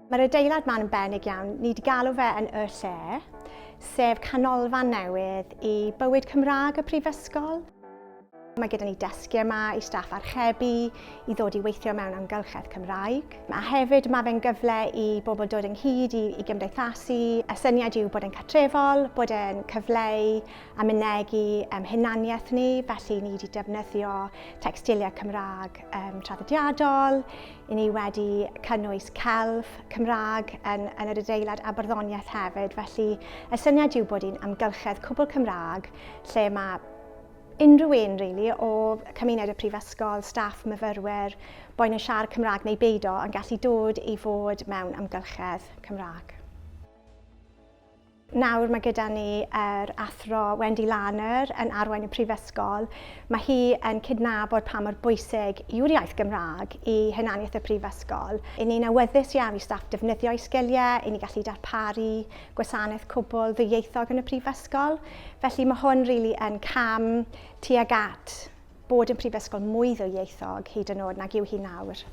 Mae'r adeilad ma'n arbennig iawn. Ni wedi galw fe yn Y Lle, sef canolfan newydd i bywyd Cymraeg y Prifysgol. Mae gyda ni desgiau yma i staff archebu, i ddod i weithio mewn amgylchedd Cymraeg. A hefyd mae fe'n gyfle i bobl dod ynghyd i, i gymdeithasu. Y syniad yw bod e'n cartrefol, bod e'n cyfleu a mynegi um, hunaniaeth ni, felly ni wedi defnyddio textiliau Cymraeg um, traddodiadol, i ni wedi cynnwys celf Cymraeg yn, yn yr adeilad a barddoniaeth hefyd, felly y syniad yw bod hi'n amgylchedd cwbl Cymraeg lle mae unrhyw un really, o cymuned y prifysgol, staff, myfyrwyr, boed nhw'n siarad Cymraeg neu beidio, yn gallu dod i fod mewn amgylchedd Cymraeg. Nawr mae gyda ni yr athro Wendy Larner yn arwain y prifysgol. Mae hi yn cydnabod pa mor bwysig yw'r iaith Gymraeg i hunaniaeth y prifysgol. I ni'n awyddus iawn i staff defnyddio'u sgiliau, i ni gallu darparu gwasanaeth cwbl ddwyieithog yn y prifysgol. Felly mae hwn really yn cam tuag at bod yn prifysgol mwy ddwyieithog hyd yn oed nag yw hi nawr.